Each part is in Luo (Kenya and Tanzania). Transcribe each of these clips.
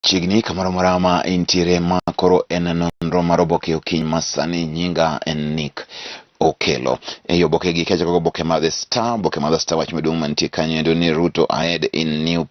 Chiegni kamoro amora ma intiere ma koro en nonro mar oboke okinyi ma sani nyinga en Nick Okelo. Ei oboke gi kachako gi oboke mar The Star, oboke mar The Star wach maduong' mantie kanyo endo ni Ruto ahead in new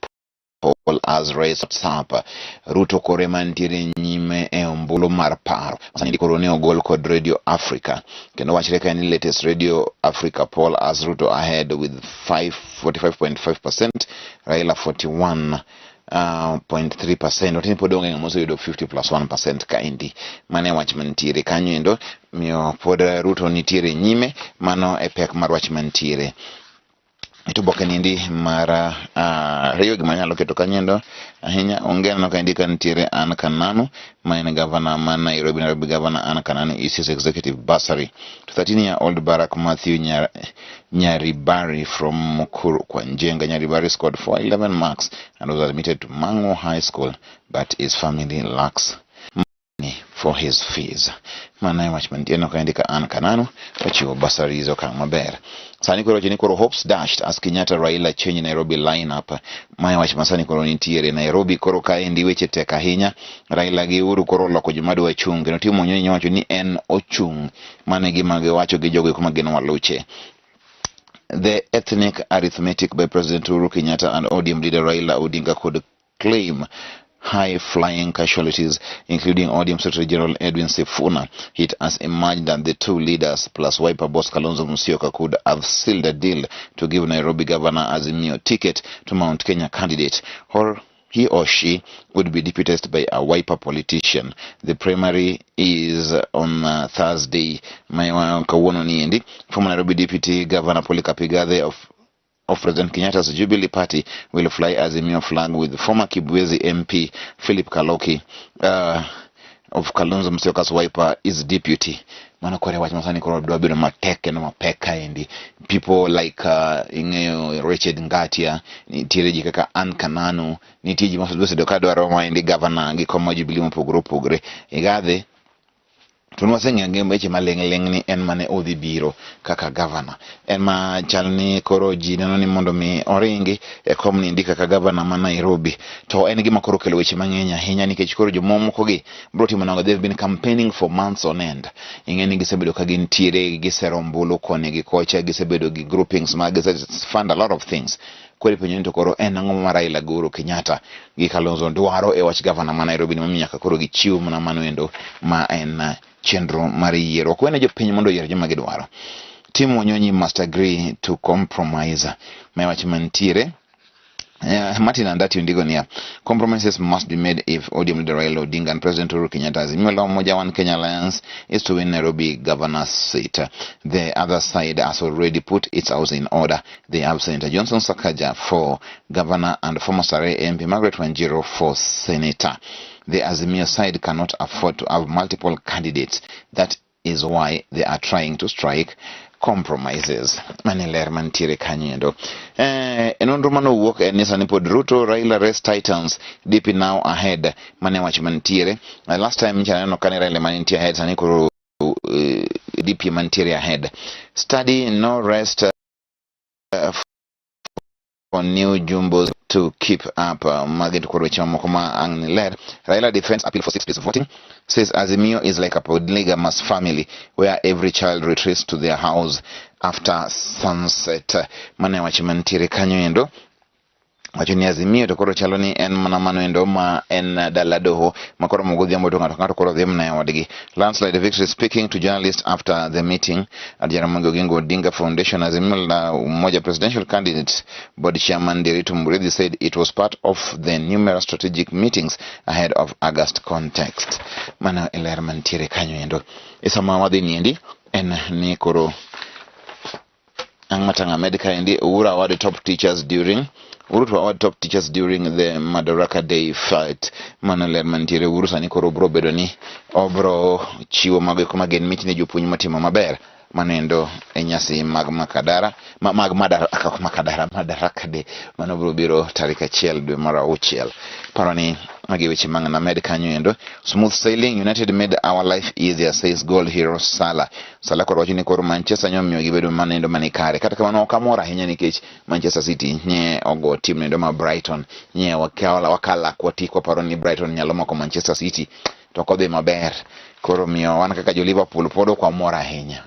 poll as race WhatsApp. Ruto koro ema nitiere nyime e ombulu mar paro. Sani koro ne ogol kod Radio Africa. Kendo wachre ka ni latest Radio Africa poll as Ruto ahead with 5 45.5%, Raila 41 0.3%, otini pod onge ng'ama oseyudo 50 plus 1% kaendi. Mano e wach mantiere kanyo endo, miyo pod Ruto nitiere nyime, mano e pek mar wach mantiere. To oboke niendi mar ariyo gima anyalo keto kanyo endo ahinya onge aneno kaendi ka nitiere Ann Kananu ma en gavana ma Nairobi, Nairobi Governor Ann Kananu issues executive bursary to 13 year old Barack Matthew Nyaribari from Mukuru kwa Njenga. Nyaribari scored 411 marks and was admitted to Mango High School, but his family lacks money for his fees. Mano e wach mantie no kaendi ka Ann Kananu ochiwo bursaries okang' maber. Sani koro wacho ni koro hopes dashed as Kenyatta Raila change Nairobi lineup. Mae wach ma sani koro nitiere Nairobi koro kaendi weche tek ahinya. Raila gi Uhuru koro oloko joma dwa chung' kendo Tim Wanyonyi nyowacho ni en ochung'. Mano e gima giwacho gi jogo eko ma gin waluche. The ethnic arithmetic by President Uhuru Kenyatta and ODM leader Raila Odinga could claim high-flying casualties, including ODM Secretary General Edwin Sifuna. It has emerged that the two leaders, plus Wiper boss Kalonzo Musyoka, could have sealed a deal to give Nairobi Governor Azimio ticket to Mount Kenya candidate, or he or she would be deputized by a Wiper politician. The primary is on Thursday. Kawuono niendi, former Nairobi Deputy Governor Polycarp Igathe of President Kenyatta's Jubilee Party will fly Azimio flag with former Kibwezi MP Philip Kaloki of Kalonzo Musyoka's Wiper is deputy. Mano kore wach masani koro dwa bedo matek kendo mapek kaendi. People like ing'eyo Richard Ngatia, nitiere ji kaka Ann Kananu, nitie ji mosebedo ka dwaro maendi governor gi kom mar Jubilee mopogore opogore. Igathe to nwaseng'eyo gi weche maling' ling' ni en mane odhi biro kaka gavana en ma chal ni koro ji neno ni mondo mi oringi e kom niendi kaka gavana ma Nairobi to en gima koro kelo weche mang'eny ahinya nikech koro jomoko gi bro timo nang'o. They've been campaigning for months on end. Ing'e ni gisebedo ka gintiere gisero ombulu koni gi kocha, gisebedo gi groupings mag gise fund a lot of things. Koro ipenjo ni to koro en ang'o ma Raila gi Uhuru Kenyatta gi Kalonzo dwaro e wach gavana ma Nairobi ni momiyo nyaka koro gichiw mana mano endo ma en chenro mar yiero. Ok wene jopiny mondo oyier joma gidwaro. Tim Wanyonyi must agree to compromise. Ma wach mantiere. Martin Andati ondiko niya, compromises must be made if ODM leader Raila Odinga and President Uhuru Kenyatta Azimio la Umoja One Kenya Alliance is to win Nairobi governor's seat. The other side has already put its house in order. They have Senator Johnson Sakaja for governor and former Starehe MP Margaret Wanjiru for senator. The Azimio side cannot afford to have multiple candidates. That is why they are trying to strike compromises. Mane ler mantiere kanyo endo. E nonro manowuok en ni sani pod Ruto Raila race titans, DP now ahead. Mane wach mantiere. Last time nyicha aneno kane Raila mane nitie ahead, sani koro DP mantiere ahead. Study no rest for new jumbos to keep up. Magi to koro weche mamoko ma ang' ni ler. Raila defends appeal for 6 days of voting. Says Azimio is like a polygamous family where every child retreats to their house after sunset. Mane wach mantiere kanyo endo. Wacho ni Azimio to koro chalo ni en mana mano endo ma en dala doho ma koro godhiambo to ng'ato ka ng'ato koro dhi mana e odgi. Landslide victory. Speaking to journalists after the meeting at Jaramogi Oginga Odinga Foundation, Azimio la Umoja presidential candidate board chairman Ndiritu Muriithi said it was part of the numerous strategic meetings ahead of August context. Mano e ler mantiere kanyo endo. E sama wadhi niendi en ni koro ang' matanga med kaendi Uhuru award top teachers during Uhuru to award top teachers during the Madaraka Day fete. Mano ler mantiere. Uhuru sani koro bro bedo ni obro chiwo mago eko magin mich ne jopuonj motimo maber manendo e nyasi mag Makadara mag Madaraka, ok Makadara, Madaraka Day mano bro biro tarik 1 dwe mar 6. Paro ni Magi weche mang' named kanyo endo. Smooth sailing United made our life easier, says goal hero Salah. Salah koro wacho ni koro Manchester nyomiyo gibedo manendo mani kare. Kata kamano ok amor ahinya nikech Manchester City nye ogo tim nendo ma Brighton. Nye wakala wakala kwa tik waparo ni Brighton nyalo mako Manchester City to ok odhi maber. Koro miyo wan kaka jo Liverpool pod ok wamor ahinya.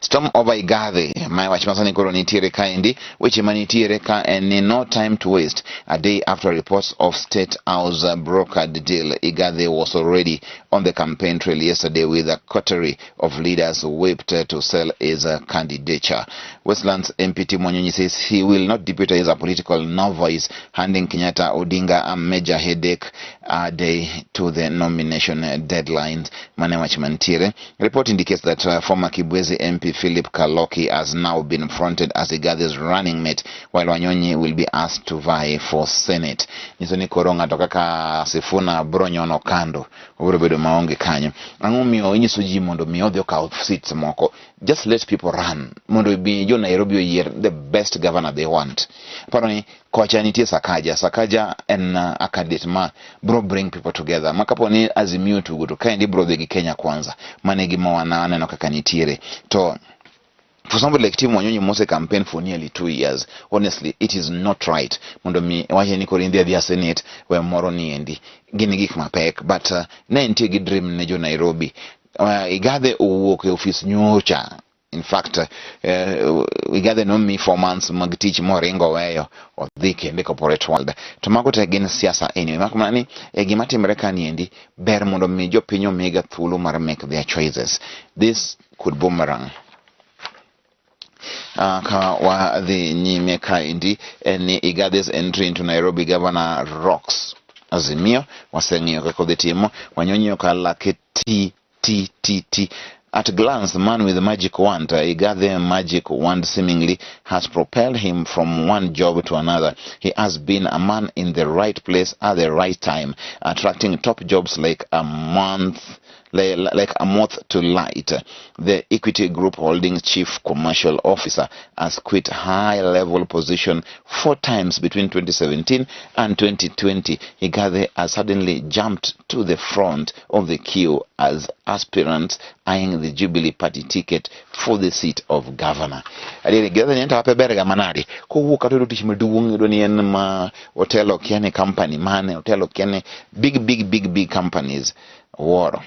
Storm over Igathe, ma wach masani koro nitiere kaendi. Weche manitiere ka en ni no time to waste. A day after reports of State House brokered deal, Igathe was already on the campaign trail yesterday with a coterie of leaders whipped to sell his candidature. Westlands MP Tim Wanyonyi says he will not deputize a political novice, handing Kenyatta Odinga a major headache a day to the nomination deadlines. Mane wach mantiere. Report indicates that former Kibwezi MP Philip Kaloki has now been fronted as Igathe's running mate, while Wanyonyi will be asked to vie for Senate. Nyiso ni koro ng'ato kaka Sifuna bro nyono kando, obiro bedo maonge kanyo. Ang'o miyo inyiso ji mondo mi odhi okaw seats moko? Just let people run mondo bi jo Nairobi oyier the best governor they want. Paro ni kocha nitie Sakaja. Sakaja en a candidate ma bro bring people together. Ma kapo ni Azimio tugo to kaendi bro dhi gi Kenya Kwanza. Mano e gima wan aneno kaka nitiere. To for somebody like Tim Wanyonyi mose campaign for nearly 2 years, honestly, it is not right mondo mi wache ni koro idhi adhiya Senate we moro niendi. Gin gik mapek, but ne entie gi dream ne jo Nairobi. Igathe owuok e ofis nyocha. In fact, Igathe nomi 4 months mag tich moringo weyo odhi kendo e corporate world. To mago te gin siasa anyway. Mak mana ni e gima timore ka niendi ber mondo mi jopiny omiga thuolo mar make their choices. This could boomerang. Ka wadhi nyime kaendi en ni Igathe's entry into Nairobi governor rocks Azimio. Waseng'iyo kaka odhi timo. Wanyonyi okalake t t t t. At glance, the man with the magic wand, Igathe magic wand seemingly has propelled him from one job to another. He has been a man in the right place at the right time, attracting top jobs like a moth to light. The Equity Group Holdings Chief Commercial Officer has quit high-level position four times between 2017 and 2020. Igathe has suddenly jumped to the front of the queue as aspirants eyeing the Jubilee Party ticket for the seat of governor. Adieri, Igathe ni ento hape ber ga manade. Kowuok kata oyudo tich maduong' iyudo ni en ma otelo kia ni company mane, otelo kia ni big big big big companies. Wuoro.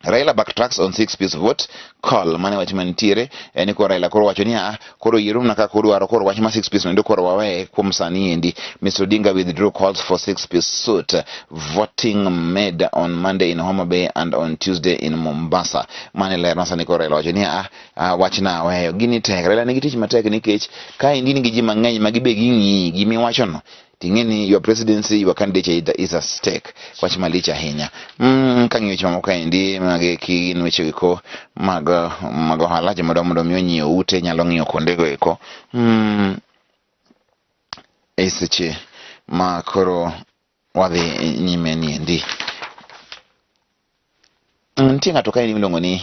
Raila backtracks on six piece vote call. Mane wach mantiere en ni koro Raila koro wacho ni a koro yieruna kaka udwaro, koro wach ma six piece no koro waweye kuom sani endi. Mr. Odinga withdrew calls for six piece suit voting made on Monday in Homa Bay and on Tuesday in Mombasa. Mane ler ma sani koro Raila wacho ni a wach na aweyo. Gini tek. Raila nigi tich matek nikech ka in gi ji mang'eny ma gibe ging'iyi gimiwachono ting'e ni your presidency, your candidature is a stake. Wach malich ahinya. Kang'iyo weche mamoko kaendi magi gin weche eko mag ohala. Joma dwa mondo mi onyiew ute nyalo ng'iyo kuondego eko e seche ma koro wadhi nyime niendi. Nitie ng'ato kaendi miluongo ni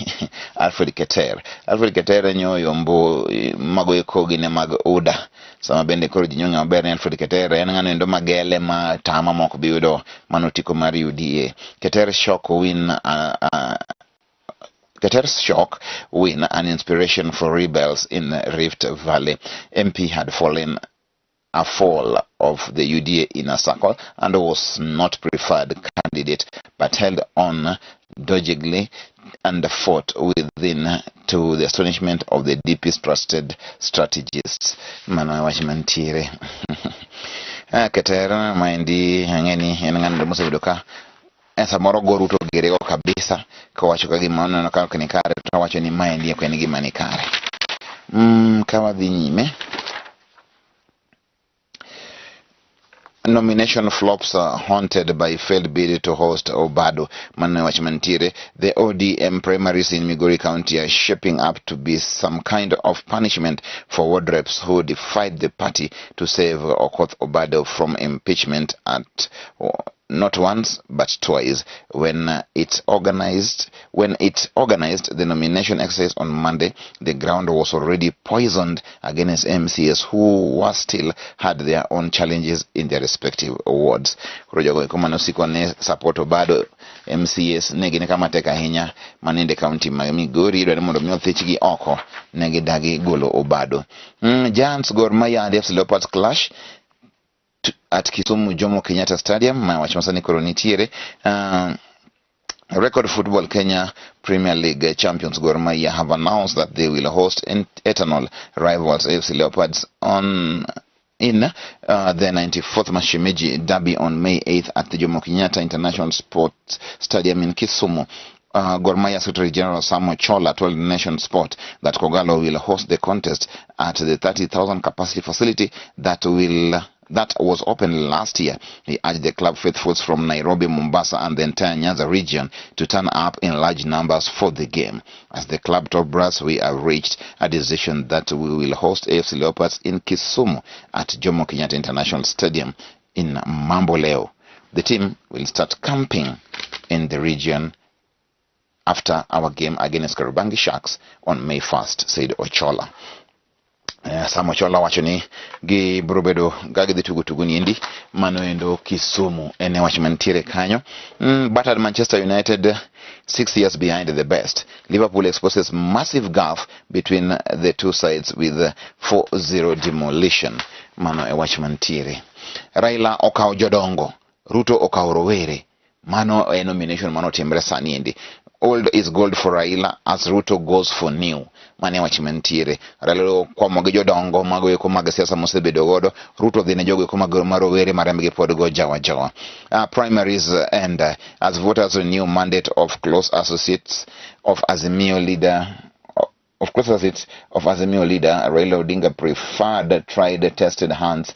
Alfred Keter. Alfred Keter nyoyombo mago eko gine mag UDA. Sama bende koro ji nyong'e maber ni Alfred Keter en ng'ano endo magele ma tama mok bi yudo mano otiko mar UDA. Keter's shock win an inspiration for rebels in Rift Valley. MP had fallen afoul of the UDA inner circle and was not preferred candidate, but held on doggedly and fought within to the astonishment of the DP's trusted strategists. Mano wach mantiere. Keter maendi ang'e ni en ng'ano mosebedo ka e samoro go Ruto gerego kabisa kowacho ka gima oneno ka ok ni kare to owacho ni maendi ok en gima ni kare. Ka wadhi nyime. Nomination flops haunted by failed bid to host Obado. Mano wach mantiere. The ODM primaries in Migori County are shaping up to be some kind of punishment for ward reps who defied the party to save Okoth Obado from impeachment at Not once but twice. When it organized the nomination exercise on Monday, the ground was already poisoned against MCAs who were still had their own challenges in their respective wards. Koro jogo eko mane osiko ne support Obado MCAs ne gin kama tek ahinya manende county ma Migori idwa ni mondo mi othichgi oko ne gidagi golo Obado. Giants, Gor Mahia and FC Leopards clash at Kisumu Jomo Kenyatta Stadium ma wach masani koro nitiere. Record Football Kenya Premier League champions Gor Mahia have announced that they will host eternal rivals AFC Leopards on in the 94th Mashemeji Derby on May 8th at the Jomo Kenyatta International Sports Stadium in Kisumu. Gor Mahia Secretary General Sam Ochola told Nation Sport that Kogalo will host the contest at the 30,000 capacity facility that was opened last year. He urged the club faithfuls from Nairobi, Mombasa and the entire Nyanza region to turn up in large numbers for the game. "As the club top brass, we have reached a decision that we will host AFC Leopards in Kisumu at Jomo Kenyatta International Stadium in Mamboleo. The team will start camping in the region after our game against Kariobangi Sharks on May 1st," said Ochola. Sam Ochola wacho ni gibiro bedo ka gidhi tugo tugo ni endi mano endo Kisumu en e wach mantiere kanyo. Battered Manchester United, 6 years behind the best. Liverpool exposes massive gulf between the two sides with 4-0 demolition. Mano e wach mantiere. Raila okawo jodongo, Ruto okawo rowere. Mano e nomination mano timre sani endi. Old is gold for Raila as Ruto goes for new. Mano e wach mantiere. Raila okwamo gi jodongo mago eko mag siasa mosebedo godo. Ruto dhi ne jogo eko mag marowere ma rembgi pod go jawa jawa. Primaries and as voters renew mandate of close associates of Azimio leader of close associates of Azimio leader Raila Odinga preferred tried tested hands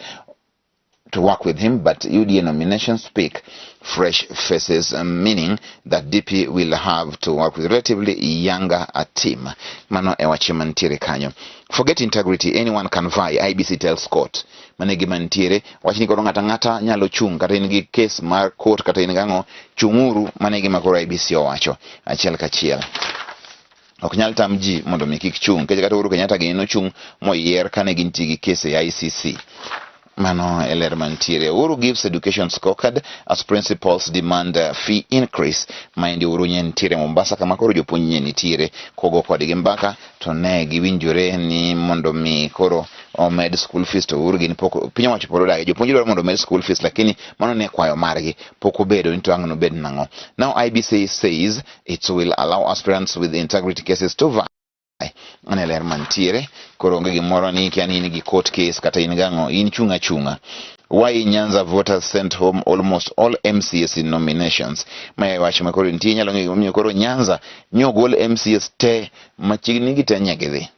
to work with him, but UDA nominations speak fresh faces, meaning that DP will have to work with relatively younger a team. Mano e wach mantiere kanyo. Forget integrity, anyone can vie, IEBC tells court. Mano e gima nitiere, wach ni koro ng'ata ng'ata nyalo chung' kata in gi case mar court kata in gang'o, chung'uru, mano e gima koro IEBC owacho achiel kachiel. Ok nyal tam ji mondo mi kik chung' nikech kata Uhuru Kenyatta gini nochung' moyier kane gintie gi case e ICC. Mano e ler mantiere. Uhuru gives education scorecard as principals demand fee increase. Maendi Uhuru nye nitiere Mombasa kama koro jopuonj nye nitiere kogo kodgi mbaka to ne giwinjore ni mondo mi koro omed school fees to Uhuru gin pok piny owacho pod odagi. Jopuonj dwaro mondo omed school fees lakini mano ne kwayo margi pok obedo ni to ang' nobed nang'o. Now IEBC says it will allow aspirants with integrity cases to vie. Mano e ler mantiere. Koro onge gimoro ni kia ni in gi court case kata in gang'o, in chung' achung'a. Why Nyanza voters sent home almost all MCAs in nominations. Mae wach ma koro nitie inyalo ng'eyo gimomiyo koro Nyanza nyogol MCAs te machiegni gi te nye gidhi.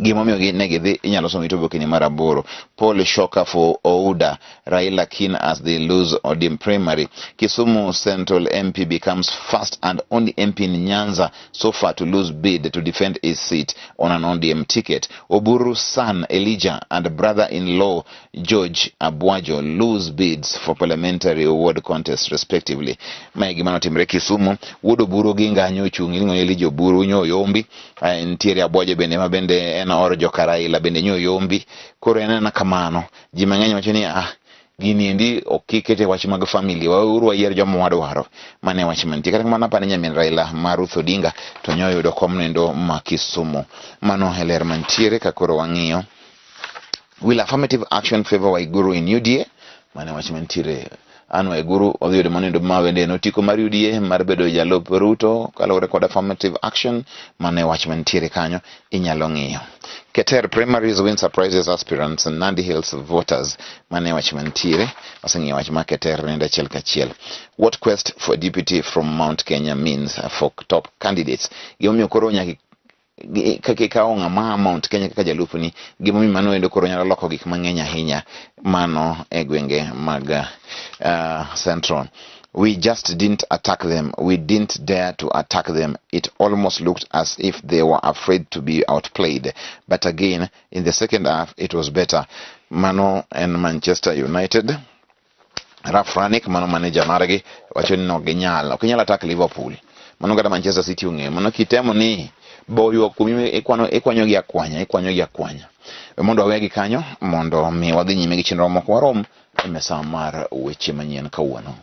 Gimomiyo ne gidhi inyalo somo it obokeni mar 8. Paul Shoka for Ouda, Raila keen as they lose ODM primary. Kisumu Central MP becomes first and only MP in Nyanza so far to lose bid to defend his seat on an ODM ticket. Oburu's son Elijah and brother-in-law George Abwajo lose bids for parliamentary ward contest respectively. Mae gima notimre Kisumu. Wuod Oburu gi nganyo ochung' iluongo ni Elijah Oburu nyo oyombi. Nitiere Abwajo bende ma bende en or joka Raila bende nyo oyombi. Koro en ena kamano. Ji mang'eny wacho ni ah gini endi ok ikete wach mag family wauru wayier joma wadwaro. Mano e wach mantie. Kata kamano apani nyamin Raila ma Ruth Odinga to nyo oyudo kom noendo ma Kisumu. Mano e ler mantiere ka koro wang'iyo. Will affirmative action favor Waiguru in UDA? Mano e wach mantiere. Anne Waiguru odhi yudo mano endo ma bende en otiko mar UDA mar bedo jalup Ruto kaluwore kod affirmative action. Mano e wach mantiere kanyo inyalo ng'iyo. Keter primaries win surprises aspirants and Nandi Hills voters. Mano e wach mantiere. Waseng'iyo wach mar Keter nendo achiel kachiel. What quest for deputy from Mount Kenya means for top candidates. Gimomiyo koro nyaka kaka ikawo ng'ama Mount Kenya kaka jalupni gimomiyo mano endo koro nyalo loko gik mang'eny ahinya mano e gwenge mag Central. We just didn't attack them. We didn't dare to attack them. It almost looked as if they were afraid to be outplayed. But again, in the second half, it was better. Mano and Manchester United. Ralf Rangnick mano manager margi wacho ni ok ginyal, ok ginyal attack Liverpool. Mano kata Manchester City ong'eyo. Mano kitemo ni boyuok kuomi ikwano ikwanyo gi akwanya, ikwanyo gi akwanya. We mondo wawegi kanyo mondo mi wadhi nyime gi chenro moko warom e mesa mar weche manyien kawuono.